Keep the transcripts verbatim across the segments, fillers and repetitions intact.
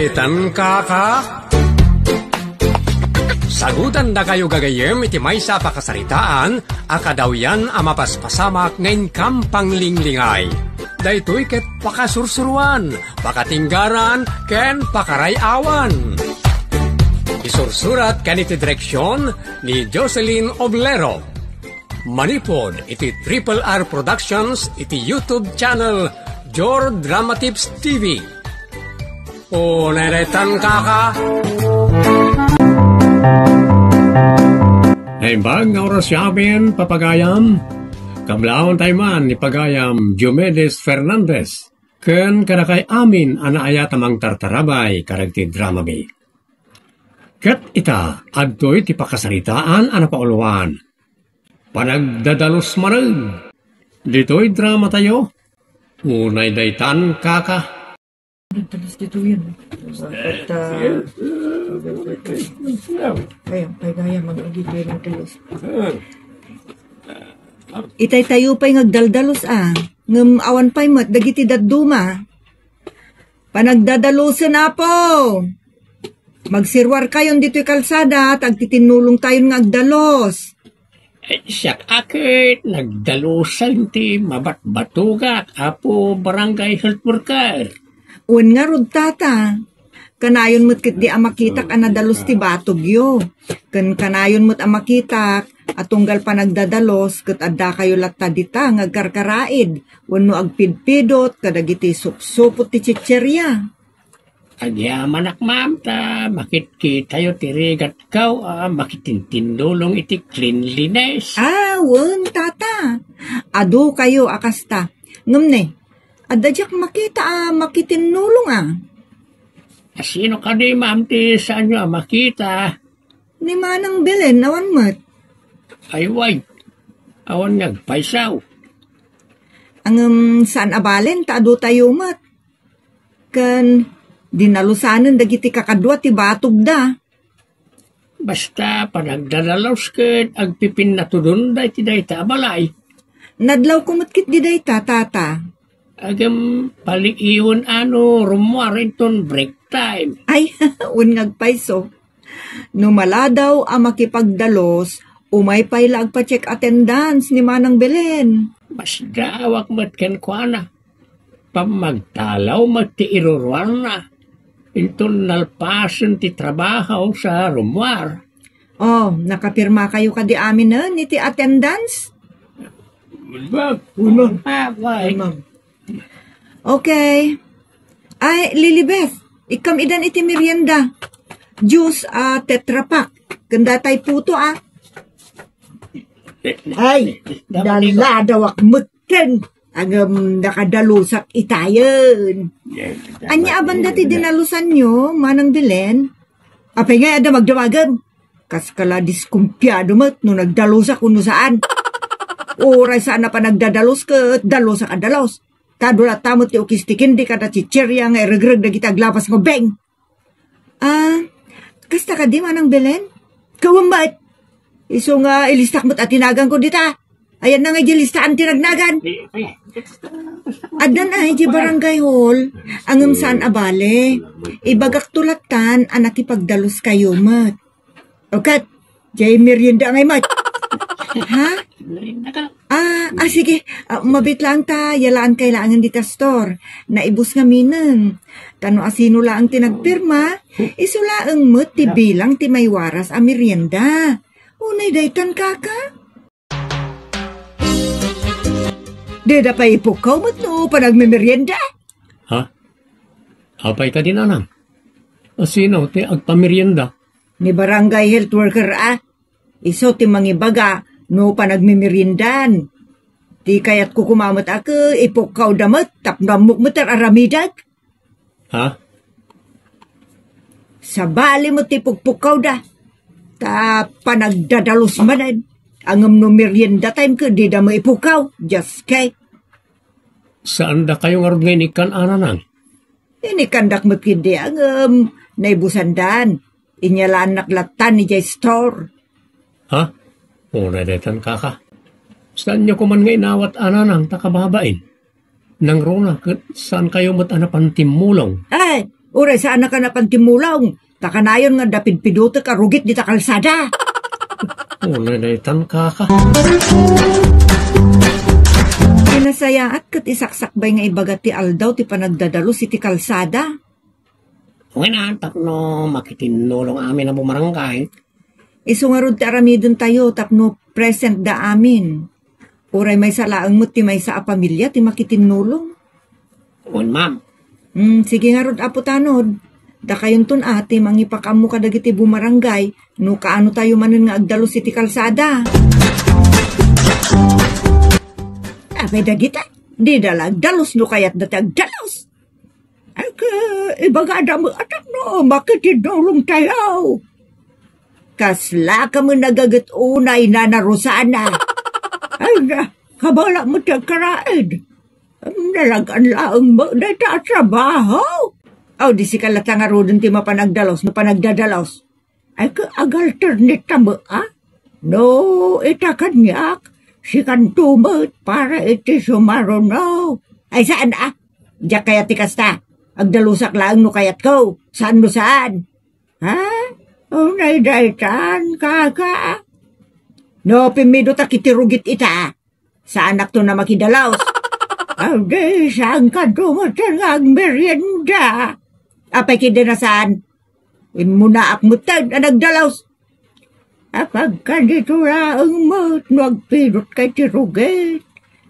Tan kaka? Sagutandakayo gagayyem iti maysa a pakasaritaan a kadawyan a mapaspasamak nga inkam panglinglingay. Daytoy ket pakasursuruan, pakatinggaran, ken pakaray-awan. Isursurat ken iti direksion ni Jocelyn Oblero. Manipud iti Triple R Productions iti YouTube channel Jor Drama Tips T V. O, neretan kaka? Naimbag nga oras yamin, papagayam. Kablaon tayo man ni pagayam Diomedes Fernandez. Ken kadakay amin a naayat a mangtartarabay kadagiti dramami. Ket ita, adtoy ti pakasaritaan a napauluan. Panagdadalus manen. Ditoy dramatayo. Unay daytan, kaka. Nagdalus ditoyen. Ket, ah, ay, ay, gaya, mag-agi kayo ng dalus. Itay tayo pa'y nagdaldalus, ah. Ngem awan pa'y met, dagiti dadduma. Panagdadalusen, Apo! Magsiruarkayon ditoy kalsada, ta agtitinnulongtayon nga agdalus. Eh, siak a ket, nagdalusen ti mabatbatugak, Apo Barangay Health Worker. Wen ngarud, Tata. Kanayon met ketdi a makitak a nadalus ti batogyo. Ken kanayon met a makitak a tunggal panagdadalus ket addakayo latta dita nga agkarkaraid wenno agpidpidot kadagiti supsupot ti chicheria. Agyamanak, ma'am, ta makitkitayo ti rigatko a makitintinnulong iti cleanliness. Ah, wen, Tata. Adu kayo a kasta. Ngem ne, adda diak makita a makitinnulong a. A sino kadi, ma'am, ti saanyo a makita? Ni Manang Belen, awan met. Ay, way. Awan nga agpayso. Ngem saan a balen, ta adu tayo met. Ken dinalusanen dagiti kakadua ti batogda. Basta panagdadalus ket agpipinnatudonda iti dayta a balay. Nadlawko met ketdi dayta, Tata. Agem, paliiwen a no rummuar inton break time. Ay, wen nga agpayso. No maladaw a makipagdalus, umay pay la agpa-check attendance ni Manang Belen. Masdawak met kenkuana. Pammagtalaw met ti iruruarna. Inton nalpasen ti trabaho sa rummuar. Oh, nakapirma kayo kadi aminen iti attendance? Ma'am. Uy, ma'am. Ah, why? Uy, ma'am. Okay. Ay, Lilibeth, ikam idan iti merienda. Juice a Tetra Pak. Ken datay puto, ah. Ay, dapat ikaw. Daladawak met ken. Agem, nakadalusak itayen. Yes, ania a banda ti dinalusanyo, Manang Belen? Apay nga adda magdamagem? Kas kala diskumpiado met no nagdalusak wenno saan. Uray saan a panagdadalus ket dalusak a dalus. Ta adu latta met ti ukis ti kendi kada chicheria nga iregreg dagiti aglapas nga ubbing. Ah, kasta kadi, Manang Belen? Kawan met. Isu nga ilistak met a ti naganko dita. Ayanna nga idiay listaan ti nagnagan. Addan ay idiay barangay hall, ngem saan a bale. Ibagakto lattan a nakipagdalus kayo met. O ket, diay merienda ngay met. Ha? Ah, ah, sige. Ah, mabiit laeng ta, yalaan kay laengen dita store. Naibus ngaminen. Ta no asino laeng ti nagpirma, isu laeng met ti bilang ti maiwaras a merienda. Unay daytan, kaka? Dida pay ipukkaw met no panagmemerienda? Ha? Apay kadi, nanang? Asino ti agpamerienda? Ni barangay health worker, a. Isu ti mangibaga no panagmemeriendan. Ti kayatko koma met a ke, ipukkawda met tapno ammok met ti ar-aramidek. Ha? Sabali met ti pukpukkawda. Ta panagdadalus manen. Ngem no merienda time ket dida met ipukkaw. Just kay. Saandakayo ngarud nga inikkan a, nanang? Inikkandak met ketdi ngem naibusandan. Inyalaannak lattan idiay store. Ha? Unay daytan, kaka. Saanyo koman nga inawat a, nanang, ta kababain. Nangruna ket saankayo met a napan timmulong. Ay, Uray saan a kanapan timmulong. Ta kanayon nga adda pidpidotek a rugit dita kalsada. Unay daytan, kaka. Pinasayaat ket isaksakbay nga ibaga ti aldaw ti panagdadalus iti kalsada. Wen, tapno makitinnulong amin a bumarangay. Isu ngarud ti aramidentayo tapno present da amin. Uray maysa laeng met ti maysa a pamilia ti makitinnulong. Wen, ma'am. Hmm, sige ngarud, Apo Tanod. Dakayonton a ti mangipakaammo kadagiti bumarangay no kaano tayo manen nga agdalus iti kalsada. Apay dagita? Dida la agdalus no kayatda ti agdalus. Ay, ka, ibagada met a tapno makitinnulong tayo. Kasla ka met nagaget unay, Nana Rosana. Ay, na, kabala met ti agkaraid. Nalagan laeng met dayta a trabaho. Aw, di sika latta ngaruden ti mapan agdalus, mapan agdadalus. Ay, ka, agalternit ta met, a? No, ita kaniak, sikanto met para iti sumaruno. Ay, saan, a? Diak kayat ti kasta. Agdalusak laeng no kayatko. Saan no saan. Ha? Unay daytan, kaka? No, pimmidotak iti rugit ita. Saanakto a makidalus. Awdi, saankanto met nga agmerienda? Apay kidin a saan? Immunaak metten a nagdalus. Apagkadito laeng met no agpidotka iti rugit.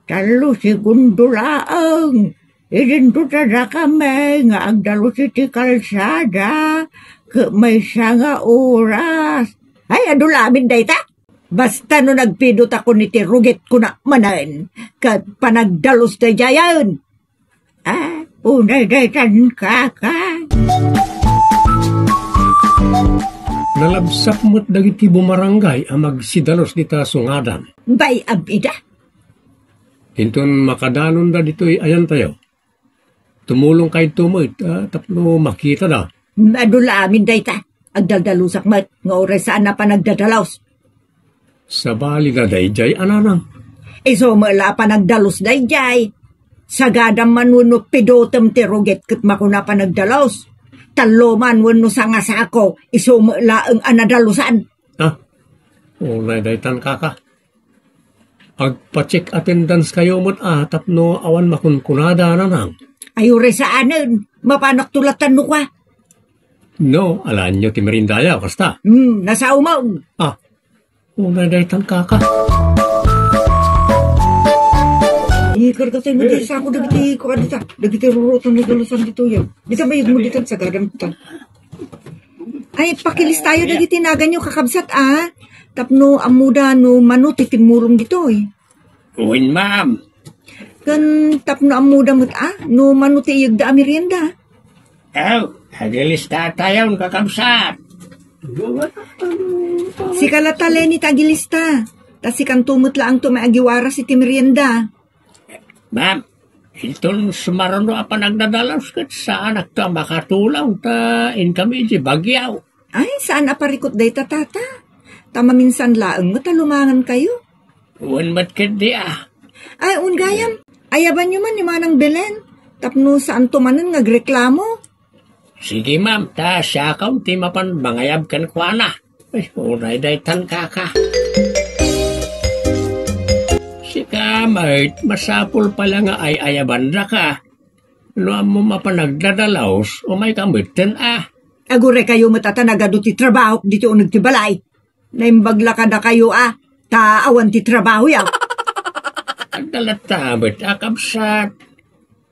Tallo segundo laeng. Idinto ta dakami nga agdalus iti kalsada ket maysa nga oras. Ay, adu la amin dayta. Basta no nagpidot a kun iti rugit, kunak manen, ket panagdalus daydiayen. Ah, unay daytan, kaka. Nalabsak met dagiti bumarangay a magsidalus dita sungadan. Bay-am ida. Inton makadanonda ditoy ayantayo, tumulongkayto met, a, tapno makitada. Adu la amin dayta. Agdaldalusak met nga uray saan a panagdadalus. Sabali nga daydiay a nanang. Isu met la a panagdalus daydiay. Sagadam man wenno pidotem ti rugit ket makuna panagdalus. Tallo man wenno sangasako, isu met laeng a nadalusan. Ah, unay daytan, kaka. Agpa-check attendance kayo met a tapno awan makunkunada, nanang. Ay, uray saanen. Mapanakto latta no kua. No, alaenyo ti meriendayo, kasta. Hmm, nasaomon. Ah, unay daytan, kaka. Ikarga tayo mo di sa ako dagiti kuan dita. Dagiti rurutan na galusan dito yan. Dita bayag mo dita sa gadam ta. Ay, pakilistayo dagiti naganyo, kakabsat, a. Tapno ammoda no mano ti timmulong ditoy. Wen, ma'am. Ken tapno ammoda met, a, no mano ti iyegda a merienda. Aw, agilistatayon, kakabsat. Sika latta, Lenny, ti agilista. Ta sikanto met laeng ti maagiwaras iti merienda. Ma'am, inton sumaruno a panagdadalus ket saanakto a makatulong ta inkami iti bagyo. Ay, saan a parikut dayta, tata. Ta maminsan laeng met a lumangankayo. Wen met ketdi a. Ay, wen gayam, ayabanyo man ni Manang Belen. Tapno saanto manen nga agreklamo. Sige, ma'am, ta siakon ti mapan mangayab kenkuana. Ay, unay daytan, kaka. Sika met, masapul pay la nga ay-ayabandaka. No ammom a panagdadalus, umayka metten a. Aguraykayo met a ta nagadu ti trabahok ditoy uneg ti balay. Naimbag la kadakayo a, ta awan ti trabahoyo. Adda latta met a kabsat.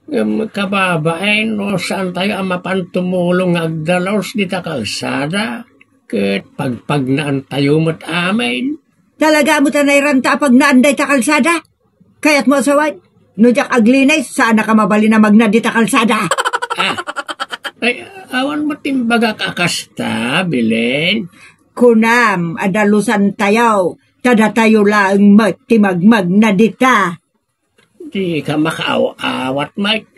Ngem kababain no saantayo a mapan tumulong nga agdalus dita kalsada, ket pagpagnaantayo met amin. Talaga met a nairanta a pagnaan dayta kalsada? Kayatmo a sawen? No diak aglinis, saanak a mabalin a magna dita kalsada. Ah, ay, awan met imbagak a kasta, Belen. Kunam a dalusantayo, ta datayo laeng met ti magmagna dita. Dika makaaw-awat, Mike.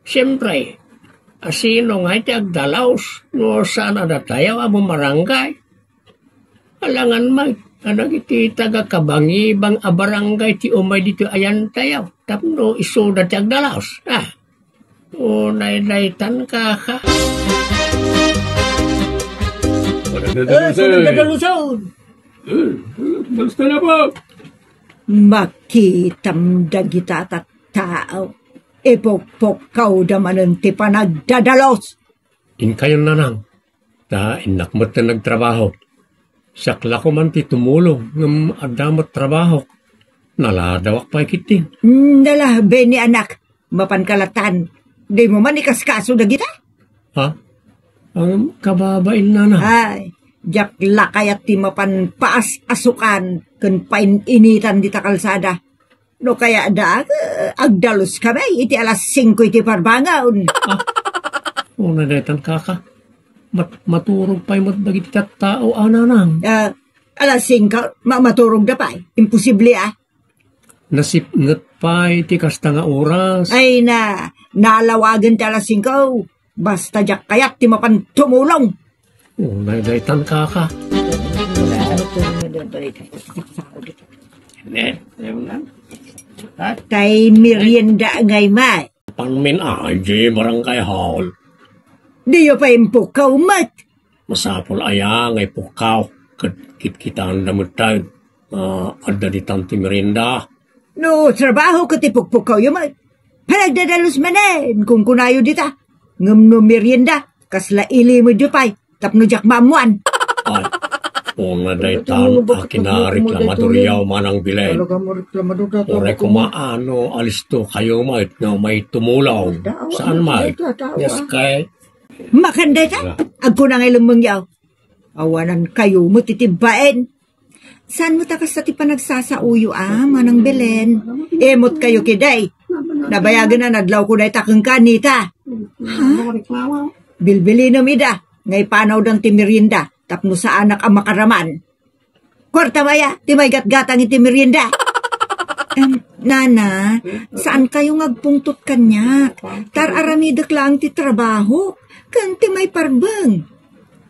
Siempre, asino ngay ti agdalus no saan a datayo a bumarangay? Alangan, Mike, a dagiti taga-Kabangibang a barangay ti umay ditoy ayantayo tapno isuda ti agdalus. Ah. Unay daytan, kaka. Wala na. Eh, dalusen. Wala na dalusen. Eh, dalusen na po. Makitam dagita a tattao. Ipukpukawda manen ti panagdadalus. Inkayon, nanang. Ta innak met ti nagtrabaho. Siak la koma ti tumulong, ngem adda met trabahok. Naladawak pay ketdin. Mm, nala, Benny, anak. Mapanka latan. Dimo man ikaskaso dagita? Ha? Ang kababain, nana. Ay, diak la kayat ti mapan paas-asukan ken pain-initan dita kalsada. No kaya da, eh, agdaluskami iti alas singko iti parbangon. Ah, una daytan, kaka. Mat-, maturog pay met dagiti tattao, a, nanang. Ah, alas singko, ma-, maturogda pay. Imposible, ah. Nasipnget pay ti kasta nga oras. Ay na, nalawagen ti alas singko. Basta diak kayat ti mapan tumulong. Unay daytan, kaka. Tay merienda ngay, may. Panmin, ay, di barangay hall. Diyo pay impukkaw met. Masapul aya nga ipukkaw, ket kitkitaanda met tayo. Ah, adda ditan ti merienda. No trabaho ket ipukpukkawyo met. Panagdadalus manen, kunkunayo dita. Ngem no merienda, kasla ilimedyo pay, tapno diak maammuan. Ay, una daytan a kinareklamadoryo, Manang Belen. Uray koma no alistokayo met nga umay tumulong. Saan met? Yes, kay. Makan dayta? Agkuna nga ilemmengyo. Awanankayo met iti bain. Saan met a kasta ti panagsasaoyo, a, Manang Belen? Emot kayo kiday. Nabayagen a nadlawko dayta kenka, Nita. Ha? Bilbilinem ida, nga ipanawdan ti merienda, tapno saanak a makaraman. Kuarta maya, ti maigatgatang iti merienda. Em, nana, saan kayo nga agpungtot kaniak? Tar-aramidek laeng ti trabaho, ken ti maiparbeng.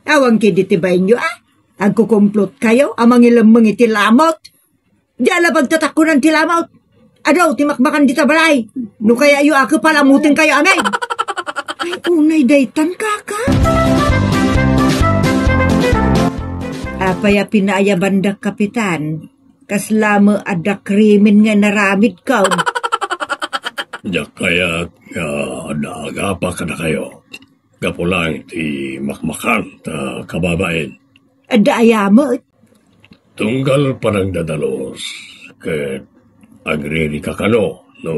Awan kidi ti bainyo, a? Agkukumplot kayo a mangilemmeng iti lamot. Di ala pagtatakkunan ti lamot. Adu ti makmakan dita balay. No kayatyo a, palamutengkayo amin. Ay, unay daytan, kaka. Apay a pinaayabanda, Kapitan? Kasla met adda krimen nga inaramidko? Diak kayat nga adda agapa kadakayo. Gapu laeng ti makmakan ta kababain. Adda aya met? Tunggal panagdadalus, ket agririka kano no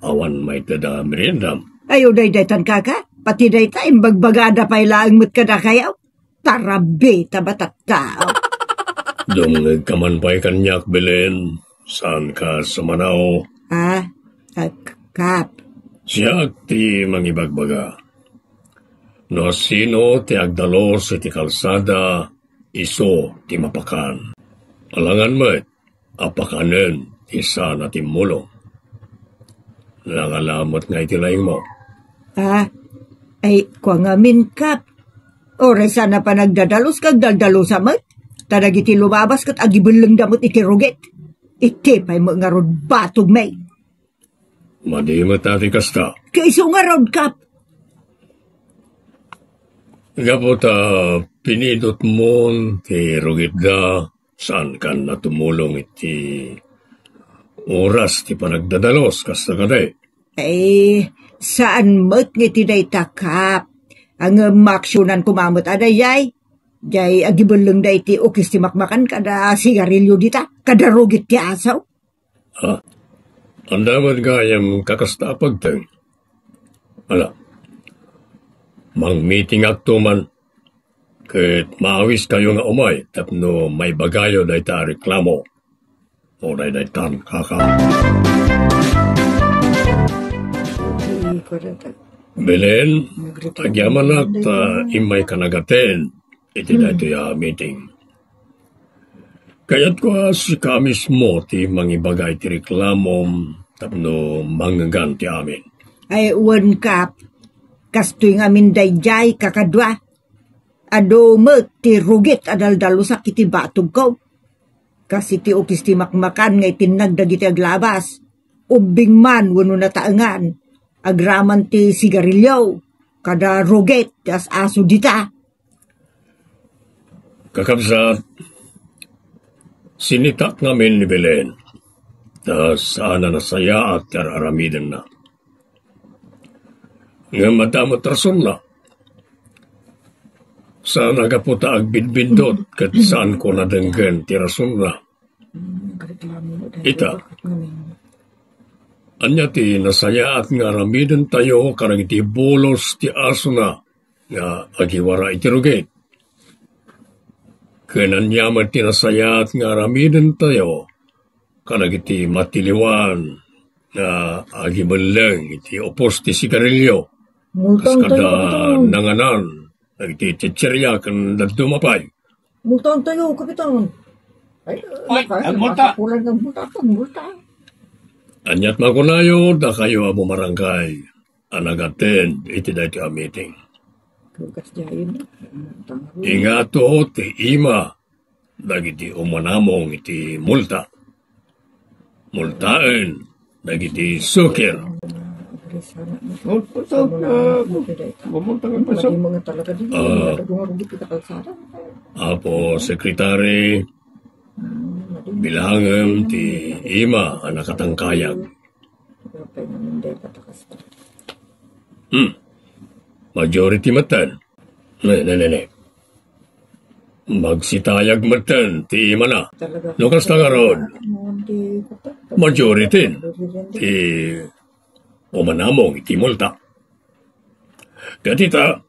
awan maited a meriendam. Ay, unay daytan, kaka. Pati dayta, imbagbagada pay laeng met kadakayo. Tarabita, batattao. Dumngegka man pay kaniak, Belen. Saanka a sumanaw? Ah, ah, k-, Kap. Siak ti mangibagbaga. No sino ti agdalus iti kalsada, isu ti mapakan. Alangan met a pakanen ti saan a timmulong. Nangalamet nga iti laingmo. Ah, ay, kua ngamin, Kap. Uray saan a panagdadalus, kagdaldalusa met. Ta dagiti lumabas ket agibellengda met iti rugit. Iti pay met ngarud batog, may. Madi met a ti kasta. Kaiso ngarud, Kap. Gapu ta pinidotmon ti rugitda, saankan a tumulong iti oras ti panagdadalus, kasta kadi? Ay, saan met nga iti dayta, Kap. Ngem maaksionan koma met a daydiay. Diay agibellengda iti ukis ti makmakan kada sigarilyo dita, kada rugit ti asaw. Ha? Anda met gayam kakasta a pagteng? Ala, mangmitingakto man, ket maawiskayo nga umay tapno maibagayo dayta a reklamo. Uray daytan, kaka. Belen, agyamanak ta immayka nagaten iti daytoy a meeting. Kayatko a sika mismo ti mangibaga iti reklamom tapno mangngegan ti amin. Ay, wen, Kap. Kastoy ngamin daydiay, kakadua. Adu met ti rugit a daldalusak iti batogko. Kas iti ukis ti makmakan nga itinnag dagiti aglabas. Ubbing man wenno nataengan. agraman ti sigarilio, kada rugit ti as-aso dita. Kakabsat, sinitak ngamin ni Belen, ta saan a nasayaat ti ar-aramidenna. Ngem adda met rasonna. Saan a gapu ta agbidbindot ket saanko nadenggen ti rasonna. Ita, ania ti nasayaat nga aramidentayo kadagiti bulos ti asona nga agiwara iti rugit? Ken ania met ti nasayaat nga aramidentayo kadagiti matiliwan nga agibelleng iti upos ti sigarilio? Kas kada nanganan dagiti chicheria ken dadduma pay. Multaentayo, Kapitan. Ay, ay, naka-, ay, multa. Nakakulang ng multa, multa. Aniat makunayo, dakayo a bumarangay a nag-attend iti daytoy a meeting. Ingato ti ima dagiti umanamong iti multa. Multaen dagiti sukir. Apo Secretary, bilangem ti ima a nakatangkayag. Hmm. Majority metten. Ne, ne, ne, ne. Magsitayag metten ti imana. No kasta ngarud, majority ti umanamong iti multa. Ket ita,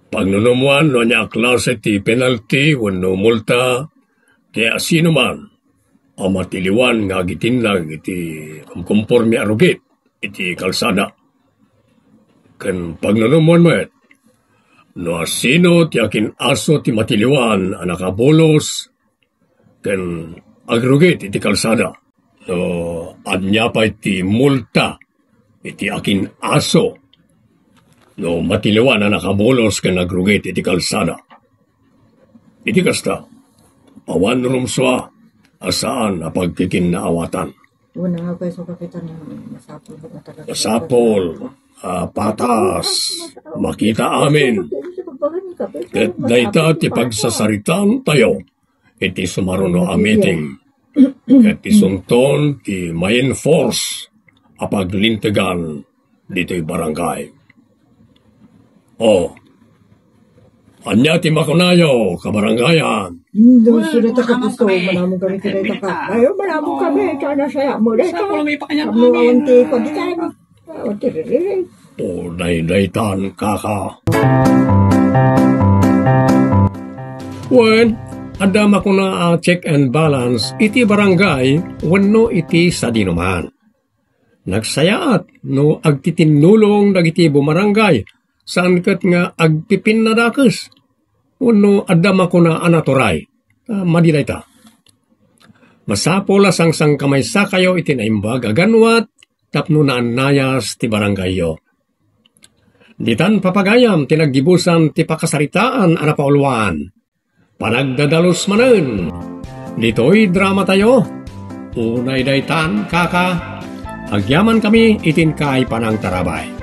pagnunumoan no ania a klase ti penalty wenno multa ti asinoman a matiliwan nga agitinnag iti kumkonporme a rugit iti kalsada. Ken pagnunumoan met no asino ti akin-aso ti matiliwan a nakabulos ken agrugit iti kalsada. No ania pay ti multa iti akin-aso no matiliwan a nakabulos ken agrugit iti kalsada. Iti kasta, awan rumsua a saan a pagkikinnaawatan. Una nga pweso, Kapitan, masapul nga talaga. Masapul, ah, patas, makita amin. Ket dayta ti pagsasaritaan tayo iti sumaruno a meeting. Ket isunton ti ma-enforce a paglintegan ditoy barangay. Oh. Ania ti makunayo, kabarangayan? Hmm, dun, well, sila ta kapuso, manamong kami kadayta ka. Ayo, manamong kami, ta nasaya mo, dayta. Sa pulong ipakayang amin. Awan ti pagkitan. Awan ti ririri. O, daydaytan, kaka. Wen, adda makuna a check and balance iti barangay wenno iti sadinoman. Nagsayaat no agtitinnulong dagiti bumarangay, saan ket nga agpipinnadakes wenno adda makuna a naturay. Ah, madi dayta. Masapul a sangsangkamaysakayo iti naimbag a ganwat tapno naannayas ti barangayyo. Ditan papagayam ti naggibusan ti pakasaritaan a napauluan. Panagdadalus manen. Ditoy dramatayo. Unay daytan, kaka. Agyaman kami itin kay panangtarabay.